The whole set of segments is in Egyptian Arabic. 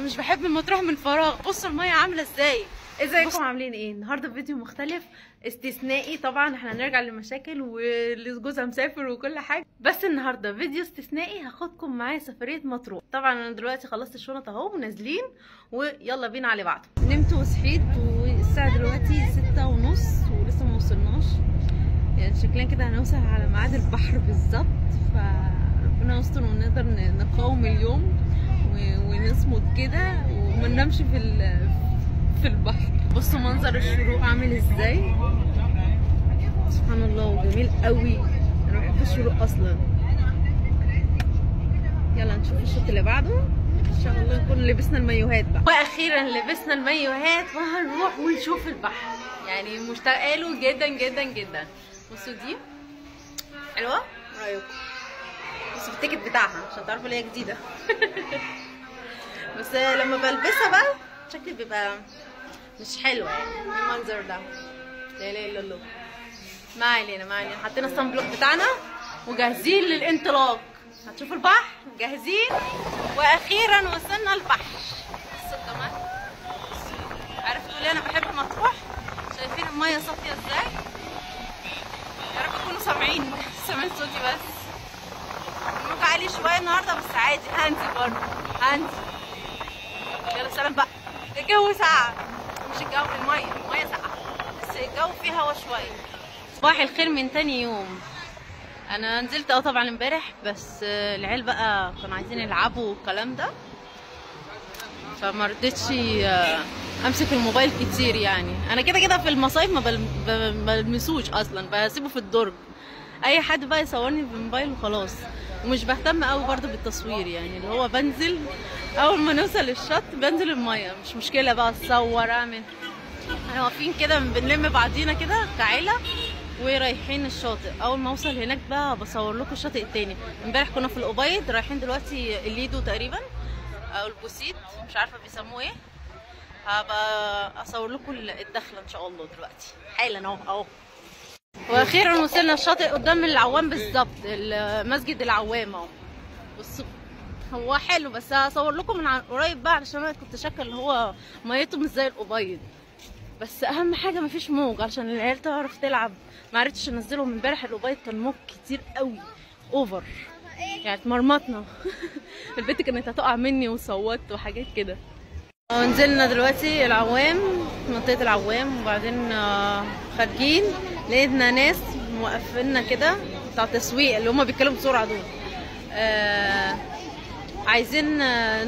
مش بحب مطروح من فراغ. بصوا المية عامله ازاي. ازيكم عاملين ايه؟ النهارده فيديو مختلف استثنائي. طبعا احنا هنرجع للمشاكل واللي جوزها مسافر وكل حاجة، بس النهارده فيديو استثنائي هاخدكم معايا سفرية مطروح. طبعا انا دلوقتي خلصت الشنط اهو ونازلين، ويلا بينا على بعض. نمت وصحيت والساعة دلوقتي 6:30 ولسه ما وصلناش، يعني شكلنا كده هنوصل على ميعاد البحر بالظبط. فربنا يستر ونقدر نقاوم اليوم ونصمد كده وما ننامش في البحر. بصوا منظر الشروق عامل ازاي، سبحان الله، وجميل قوي. انا بحب الشروق اصلا. يلا نشوف الشوط اللي بعده ان شاء الله نكون لبسنا المايوهات بقى. واخيرا لبسنا المايوهات وهنروح ونشوف البحر، يعني مشتاقة له جدا جدا جدا. بصوا دي حلوة، رايكم؟ بصوا ال ticket بتاعها عشان تعرفوا ان هي جديدة. بس لما بلبسها بقى شكلي بيبقى مش حلو، يعني المنظر ده. لا لا لا لا، ما علينا ما علينا. حطينا ال sun block بتاعنا وجاهزين للانطلاق. هتشوفوا البحر، جاهزين. واخيرا وصلنا البحر. بصوا كمان، عرفتوا ليه انا بحب مطروح؟ شايفين المية صافية ازاي؟ يا رب تكونوا سامعين صوتي. بس الموج عالي شوية النهارده، بس عادي هنزل برضه هنزل. يلا سلام بقى. الجو ساقع، مش الجو، المية ساقعه، بس الجو فيه هوا شوية. صباح الخير من تاني يوم. انا نزلت طبعا امبارح، بس العيال بقى كانوا عايزين يلعبوا والكلام ده، فما رضيتش امسك الموبايل كتير. يعني انا كده كده في المصايف ما بلمسوش اصلا، بسيبه في الدرج، اي حد بقى يصورني بالموبايل وخلاص. ومش بهتم قوي برضو بالتصوير، يعني اللي هو بنزل اول ما نوصل للشط بنزل المية، مش مشكلة بقى اتصور اعمل. احنا واقفين كده بنلم بعضينا كده كعيله ورايحين الشاطئ. اول ما اوصل هناك بقى بصور لكم الشاطئ التاني. امبارح كنا في الأبيض، رايحين دلوقتي الليدو تقريبا او البوسيت، مش عارفه بيسموه ايه. هبقى اصور لكم الدخلة ان شاء الله دلوقتي حالا اهو اهو. واخيرا وصلنا الشاطئ قدام العوام بالظبط، مسجد العوام اهو. بصوا هو حلو، بس هصور لكم من قريب بقى علشان انا كنت شاكه اللي هو ميته مش زي الأبيض. بس اهم حاجة مفيش موج عشان العيال تعرف تلعب. ما عرفتش انزلهم امبارح، الأبيض كان موج كتير قوي over، يعني اتمرمطنا. البنت كانت هتقع مني وصوت وحاجات كده. نزلنا دلوقتي العوام، منطقة العوام، وبعدين خارجين لقينا ناس موقفيننا كده بتاع تسويق اللي هما بيتكلموا بسرعة دول. عايزين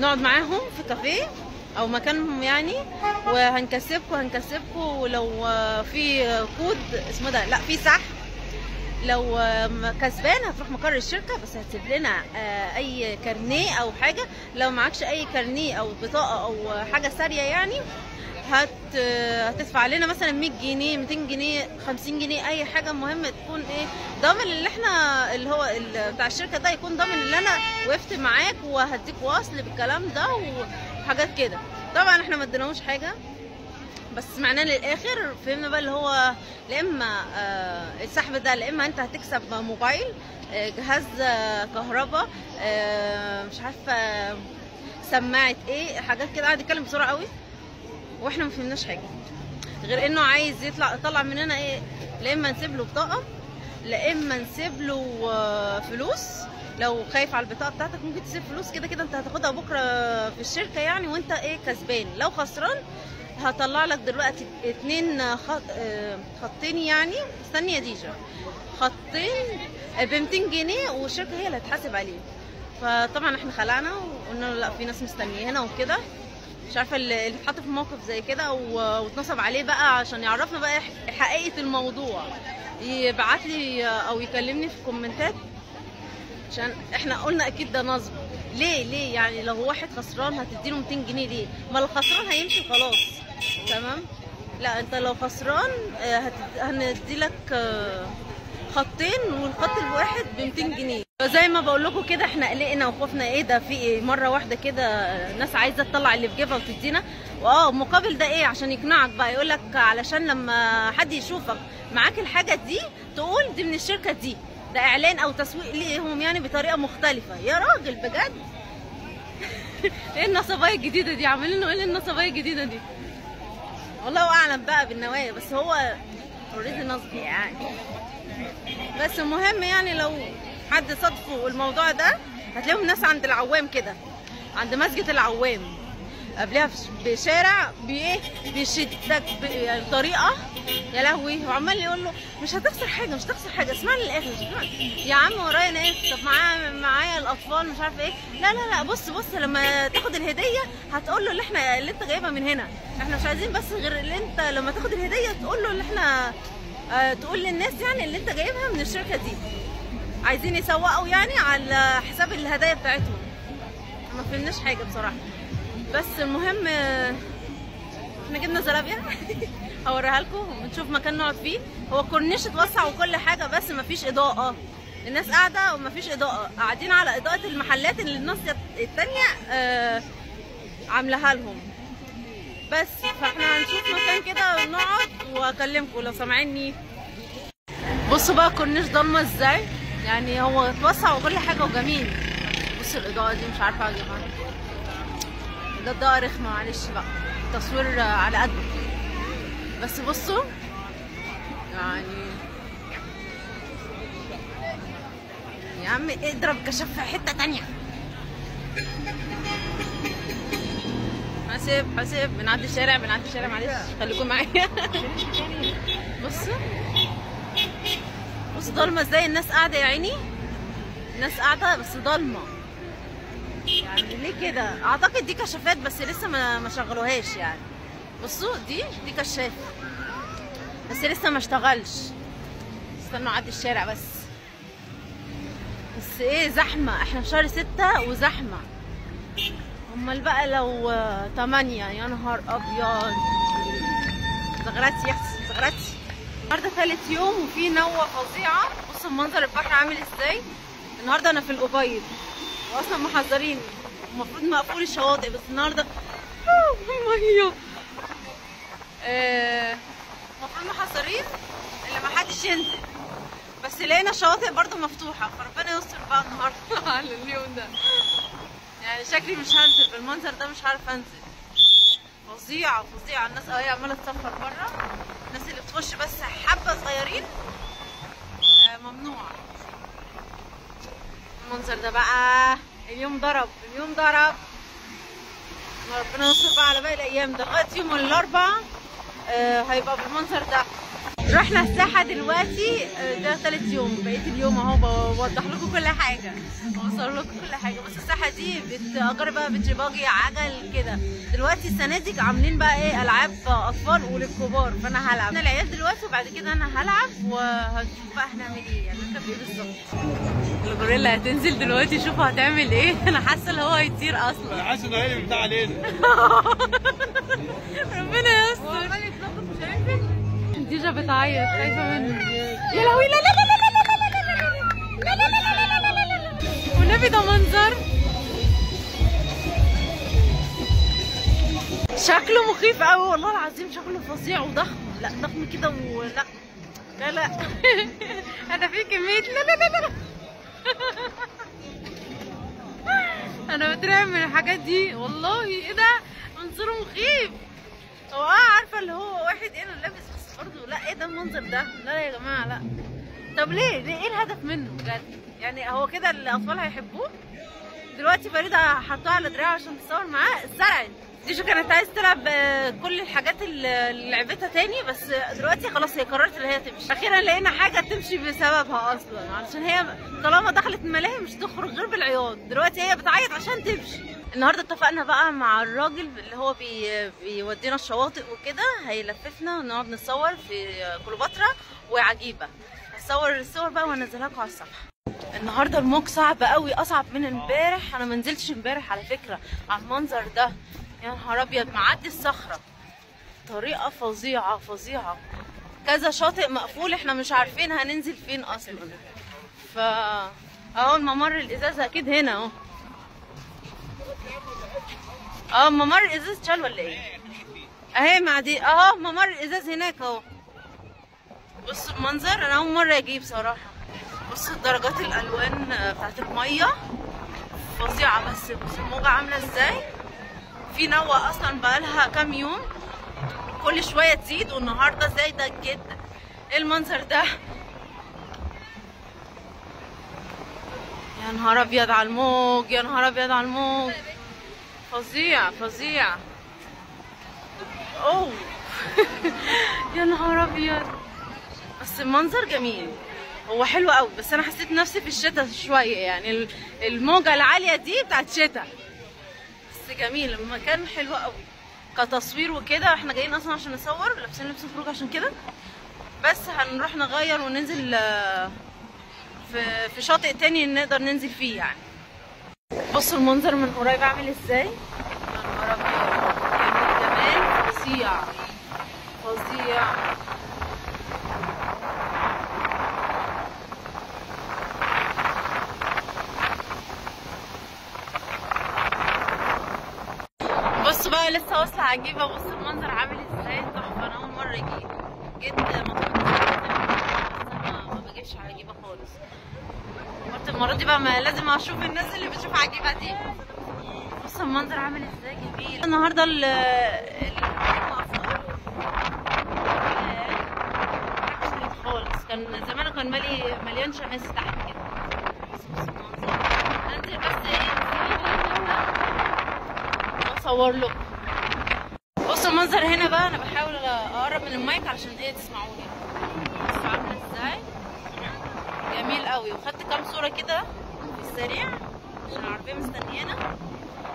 نقعد معاهم في كافيه او مكانهم يعني، وهنكسبكم هنكسبكم، ولو في كود اسمه ده، لا في سحب، لو كسبان هتروح مقر الشركة، بس هتسيب لنا اي كارنيه او حاجة. لو معكش اي كارنيه او بطاقة او حاجة ساريه يعني هتدفع لنا مثلا 100 جنيه 200 جنيه 50 جنيه، اي حاجة. المهم تكون ايه، ضامن اللي احنا اللي هو بتاع الشركة ده يكون ضامن اللي انا وقفت معاك وهديك وصل بالكلام ده وحاجات كده. طبعا احنا ما اديناهوش حاجة، بس سمعناه للاخر. فهمنا بقى اللي هو لا اما السحب ده، لا اما انت هتكسب موبايل، جهاز كهرباء، مش عارفه سماعه ايه، حاجات كده. قعد يتكلم بسرعة قوي واحنا ما فهمناش حاجة، غير انه عايز يطلع مننا ايه، لا اما نسيب له بطاقة، لا اما نسيب له فلوس. لو خايف على البطاقة بتاعتك ممكن تسيب فلوس، كده كده انت هتاخدها بكره في الشركة يعني، وانت ايه كسبان. لو خسران هطلع لك دلوقتي 2 خطين، يعني استني يا ديجا، خطين ب 200 جنيه والشركة هي اللي هتحاسب عليه. فطبعا احنا خلعنا وقلنا له لا، في ناس مستنيانا وكده. مش عارفه اللي اتحط في موقف زي كده واتنصب عليه بقى، عشان يعرفنا بقى حقيقة الموضوع يبعت لي او يكلمني في الكومنتات، عشان احنا قلنا اكيد ده نصب. ليه يعني لو واحد خسران هتديله 200 جنيه ليه؟ ما الخسران هيمشي خلاص، تمام؟ لا انت لو خسران هندي لك خطين، والخط الواحد ب 200 جنيه. زي ما بقول لكم كده احنا قلقنا وخفنا، ايه ده في ايه مرة واحدة كده الناس عايزه تطلع اللي في جيبها وتدينا، مقابل ده ايه؟ عشان يقنعك بقى، يقول لك علشان لما حد يشوفك معاك الحاجة دي تقول دي من الشركة دي، ده اعلان او تسويق ليهم يعني بطريقة مختلفة. يا راجل بجد ايه النصبايه الجديدة دي؟ عاملين له ايه النصبايه الجديدة دي؟ والله اعلم بقى بالنوايا، بس هو already نصب يعني. بس المهم يعني لو حد صادفه الموضوع ده هتلاقيهم ناس عند العوام كده، عند مسجد العوام قبلها بشارع بايه بيشدك بطريقة يا لهوي، وعمال يقول له مش هتخسر حاجة مش هتخسر حاجة، اسمعني للاخر يا عم ورايا ناس، طب معايا الاطفال مش عارفه ايه، لا لا لا بص بص لما تاخد الهدية هتقول له اللي احنا اللي انت جايبها من هنا، احنا مش عايزين بس غير اللي انت لما تاخد الهدية تقول له اللي احنا تقول للناس يعني اللي انت جايبها من الشركة دي، عايزين يسوقوا يعني على حساب الهدايا بتاعتهم. ما فهمناش حاجة بصراحة، بس المهم احنا جبنا زلابيا هوريها لكم ونشوف مكان نقعد فيه. هو الكورنيش اتوسع وكل حاجة بس مفيش اضاءه، الناس قاعدة ومفيش اضاءه، قاعدين على اضاءه المحلات اللي الناس التانية عاملاها لهم بس. فاحنا هنشوف مكان كده ونقعد واكلمكم لو سامعيني. بصوا بقى الكورنيش ضلمة ازاي، يعني هو اتوسع وكل حاجة وجميل. بصوا الاضاءة دي مش عارفه يا جماعة، ده اضاءه رخمة معلش بقى، التصوير على قده، بس بصوا يعني يا عم اضرب كشاف في حتة تانية. حاسب حاسب، بنعدي الشارع بنعدي الشارع، معلش خليكم معايا. بصوا بصوا ضلمة ازاي، الناس قاعدة يا عيني، الناس قاعدة بس ضلمة يعني ليه كده؟ اعتقد دي كشافات بس لسه ما شغلوهاش يعني. بصوا دي كشاف بس لسه ما اشتغلش، استنوا عدي الشارع بس. بس ايه زحمة، احنا في شهر 6 وزحمه، امال بقى لو 8 يا نهار ابيض. زغرتي يا اختي زغرتي. النهارده ثالث يوم وفي نوه فظيعة. بصوا منظر البحر عامل ازاي. النهارده انا في الأبيض واصلا محذرين المفروض مقفول الشواطئ، بس النهارده مية المفروض محذرين اللي ما حدش ينزل، بس لقينا الشواطئ برضو مفتوحة، فربنا يستر بقى النهارده على اليوم ده. يعني شكلي مش هنزل بالمنظر ده، مش عارفه انزل، فظيعة فظيعة. الناس اهي عماله تسافر بره، الناس اللي بتخش بس حبه صغيرين ممنوع. المنظر ده بقى اليوم ضرب، اليوم ضرب، ربنا يستر بقى على باقي الايام. ده لغاية يوم الاربعاء هيبقى بالمنظر ده. رحنا الساحة دلوقتي، ده ثالث يوم، بقيت اليوم اهو بوضح لكم كل حاجة، بوصل لكم كل حاجة. بس الساحة دي بتأجر بقى beach buggy عجل كده. دلوقتي السنة دي عاملين بقى ايه العاب اطفال وللكبار، فانا هلعب انا العيال دلوقتي وبعد كده انا هلعب وهنشوف بقى هنعمل ايه، يعني نركب ايه بالظبط. الغوريلا هتنزل دلوقتي، شوفوا هتعمل ايه. انا حاسه ان هو هيطير اصلا، انا حاسه انه هيقلب بتاع علينا. ربنا يستر. هو عمال يتنطط مش هينزل. ديجا بتعيط خايفة منه. يا لهوي، لا لا لا لا لا لا لا لا لا لا لا لا لا، والنبي ده منظر شكله مخيف قوي والله العظيم، شكله فظيع وضخم. لا ضخم كده ولا لا لا انا في كمية لا لا لا لا انا بترعب من الحاجات دي والله. ايه ده منظره مخيف. هو عارفه اللي هو واحد ايه لابس بس برضه لا، ايه ده المنظر ده؟ لا يا جماعة لا. طب ليه ايه الهدف منه بجد؟ يعني هو كده الاطفال هيحبوه؟ دلوقتي فريدة حطوها على دراعها عشان تصور معاه. اتزرعت دي، كانت عايزه تلعب كل الحاجات اللي لعبتها تاني، بس دلوقتي خلاص هي قررت ان هي تمشي. اخيرا لقينا حاجة تمشي بسببها اصلا، علشان هي طالما دخلت الملاهي مش تخرج غير بالعياط. دلوقتي هي بتعيط عشان تمشي. النهارده اتفقنا بقى مع الراجل اللي هو بيودينا الشواطئ وكده، هيلففنا ونقعد نتصور في كليوباترا وعجيبه. هصور الصور بقى وانزلها لكم على الصفحة. النهارده الموج صعب قوي، اصعب من امبارح. انا ما نزلتش امبارح على فكرة على المنظر ده، يا نهار ابيض، معدي الصخرة طريقه فظيعة فظيعة. كذا شاطئ مقفول، احنا مش عارفين هننزل فين اصلا. ف اهو الممر الازاز اكيد هنا اهو. ممر الازاز اتشال ولا ايه؟ اهي معدي اهو ممر الازاز هناك اهو. بصوا المنظر، انا اول مرة اجي بصراحة. بصوا درجات الالوان بتاعت المية فظيعة. فظيعة. بس الموجه عامله ازاي، في نوة اصلا بقالها كام يوم كل شوية تزيد، والنهارده زايدة جدا. ايه المنظر ده؟ يا نهار ابيض على الموج، يا نهار ابيض على الموج، فظيع فظيع. اوه يا نهار ابيض. بس المنظر جميل، هو حلو قوي. بس انا حسيت نفسي في الشتاء شوية، يعني الموجه العالية دي بتاعت شتاء. بس جميل، المكان حلو قوي كتصوير وكده. احنا جايين اصلا عشان نصور، لابسين لبس خروج عشان كده. بس هنروح نغير وننزل في شاطئ تاني نقدر ننزل فيه يعني. بصوا المنظر من قريب عامل ازاي، يا نهار ابيض، يعني جمال فظيع فظيع. بصوا بقى لسه واصله عجيبة. بصوا المنظر عامل ازاي، تحفة. انا اول مرة اجي، جيت مطروح ما بجيش عجيبة خالص. قلت المرة دي بقى ما لازم اشوف الناس اللي بتشوف عجيبة دي. بصوا المنظر عامل ازاي جميل. النهارده مقفول خالص، كان زمان كان مليان شمس تحت كده. بصوا المنظر، هنزل بس ايه اصور لكم. بصوا المنظر هنا بقى، انا بحاول اقرب من المايك علشان ايه تسمعوني. بصوا عامله ازاي، جميل قوي. وخدت كام صوره كده في السريع عشان العربية مستنيانا،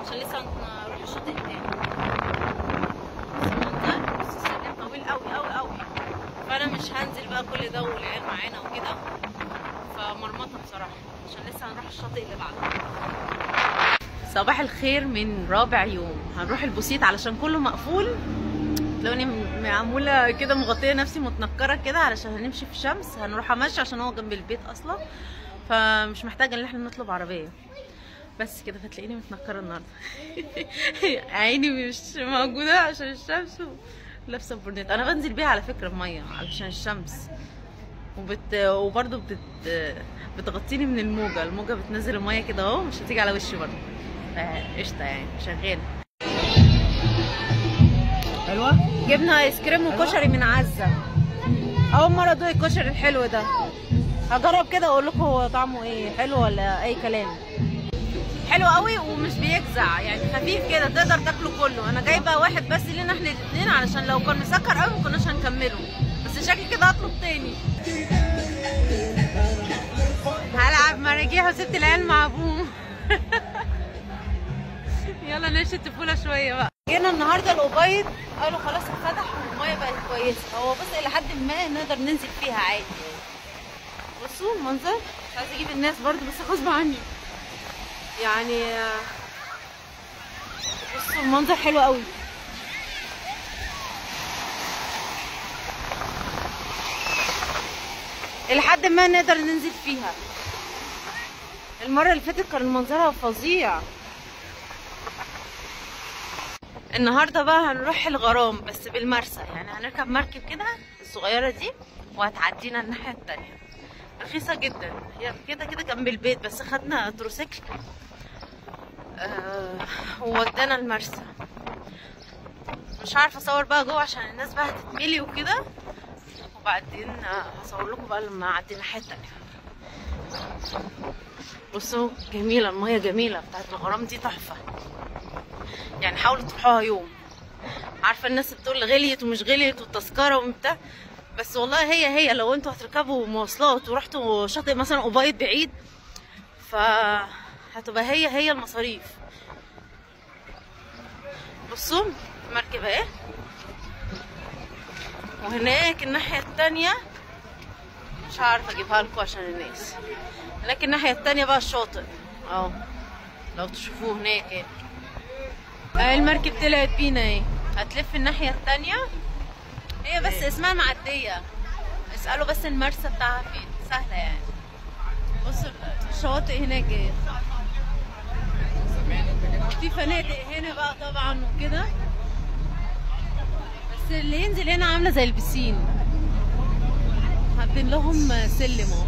عشان لسه هنروح الشاطئ التاني. بصوا المنظر، بصوا السلم طويل قوي قوي قوي، فانا مش هنزل بقى كل ده والعيال معانا وكده، فمرمطه بصراحة، عشان لسه هنروح الشاطئ اللي بعده. صباح الخير من رابع يوم. هنروح البوسيت علشان كله مقفول. تلاقوني معمولة كده مغطيه نفسي متنكره كده علشان هنمشي في الشمس. هنروح امشي عشان هو جنب البيت اصلا، فمش محتاجه ان احنا نطلب عربية. بس كده فتلاقيني متنكره النهارده. عيني مش موجودة عشان الشمس، ولابسه برنيت. انا بنزل بيها على فكرة المية علشان الشمس، وبرده بتغطيني من الموجه. الموجه بتنزل المية كده اهو، مش هتيجي على وشي برده. قشطه يعني، شغالة حلوة. جبنا ايس كريم وكشري من عزه، اول مرة ادوق الكشري الحلو ده. هجرب كده واقول لكم هو طعمه ايه، حلو ولا اي كلام. حلو قوي ومش بيجزع يعني، خفيف كده تقدر تاكله كله. انا جايبه واحد بس لينا احنا الاثنين، علشان لو كان مسكر قوي ما كناش هنكمله. بس شكلي كده هطلب تاني. هلعب مراجيح وسبت العيال مع ابوهم. يلا نعيش الطفولة شوية بقى. جينا النهارده الأبيض، قالوا خلاص اتفتح والمية بقت كويسة. هو بص الى حد ما نقدر ننزل فيها عادي. بصوا المنظر، مش عايزه اجيب الناس برضو بس غصب عني يعني. بصوا المنظر حلو قوي. الى حد ما نقدر ننزل فيها. المرة اللي فاتت كان منظرها فظيع. النهارده بقى هنروح الغرام بس بالمرسى، يعني هنركب مركب كده الصغيرة دي وهتعدينا الناحية التانية. رخيصة جدا، هي كده كده جنب البيت، بس خدنا تروسيكل وودانا المرسى. مش عارفه اصور بقى جوه عشان الناس بقى هتتملي وكده، وبعدين هصور لكم بقى لما اعدي الناحية التانية. بصوا جميلة المية، جميلة بتاعت الغرام دي تحفة يعني. حاولوا تروحوها يوم. عارفه الناس بتقول غليت ومش غليت والتذكره وبتاع، بس والله هي لو انتوا هتركبوا مواصلات ورحتوا شاطئ مثلا أبيض بعيد، فهتبقى هي المصاريف. بصوا مركبة اهي، وهناك الناحية التانية مش عارفه اجيبها لكم عشان الناس. هناك الناحية التانية بقى الشاطئ اهو، لو تشوفوه هناك اهي. المركب طلعت بينا اهي، هتلف الناحية التانية. هي بس اسمها معدية، اسألوا بس المرسى بتاعها فين، سهلة يعني. بصوا الشواطئ هناك ايه، في فنادق هنا بقى طبعا وكده، بس اللي ينزل هنا عاملة زي البسين، حاطين لهم سلم اهو.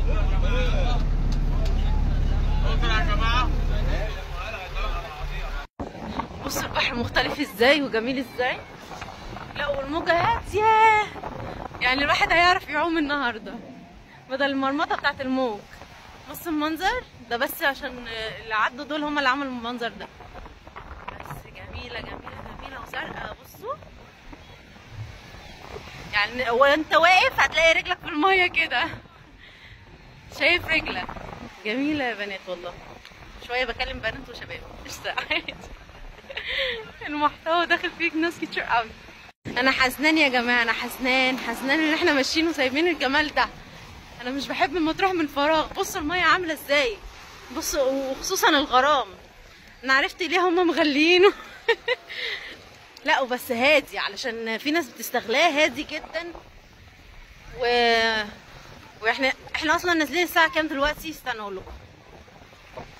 البحر مختلف ازاي وجميل ازاي. لا والموجه هادية، يعني الواحد هيعرف يعوم النهارده بدل المرمطه بتاعت الموج. بص المنظر ده، بس عشان اللي عدوا دول هم اللي عملوا المنظر ده. بس جميلة جميلة جميلة وزرقاء. بصوا يعني وانت واقف هتلاقي رجلك في المية كده، شايف رجلك. جميلة يا بنات والله. شوية بكلم بنات وشباب قشطه عادي. المحتوى داخل فيك ناس كتير قوي. انا حزنان يا جماعة، انا حزنان حزنان ان احنا ماشيين وسايبين الجمال ده. انا مش بحب مطروح من فراغ. بصوا المية عامله ازاي، بصوا، وخصوصا الغرام. انا عرفت ليه هم مغليينه. لا وبس هادي، علشان في ناس بتستغلاه. هادي جدا. واحنا اصلا نازلين الساعة كام دلوقتي؟ استنى اقول لكم.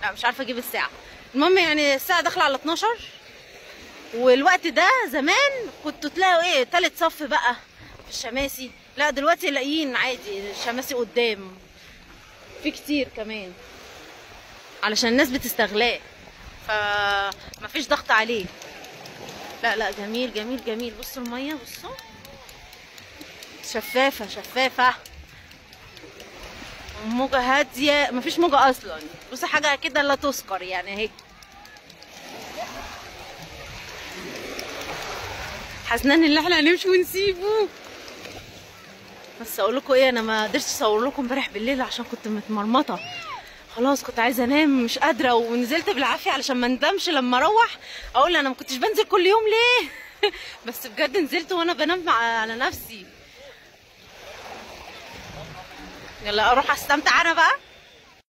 لا مش عارفه اجيب الساعة. المهم يعني الساعة داخله على 12، والوقت ده زمان كنتوا تلاقوا ايه، تالت صف بقى في الشماسي. لا دلوقتي لاقيين عادي الشماسي قدام، في كتير كمان، علشان الناس بتستغلاه، فمفيش ضغط عليه. لا لا جميل جميل جميل. بصوا المية، بصوا شفافة شفافة، موجه هادية، مفيش موجه اصلا. بصوا حاجة كده لا تذكر يعني اهي. حزنان ان احنا هنمشي ونسيبه. بس اقول لكم ايه، انا ما قدرتش اصور لكم امبارح بالليل عشان كنت متمرمطه خلاص، كنت عايزه انام مش قادرة، ونزلت بالعافية علشان ما ندمش لما اروح اقول انا ما كنتش بنزل كل يوم ليه. بس بجد نزلت وانا بنام على نفسي. يلا اروح استمتع انا بقى.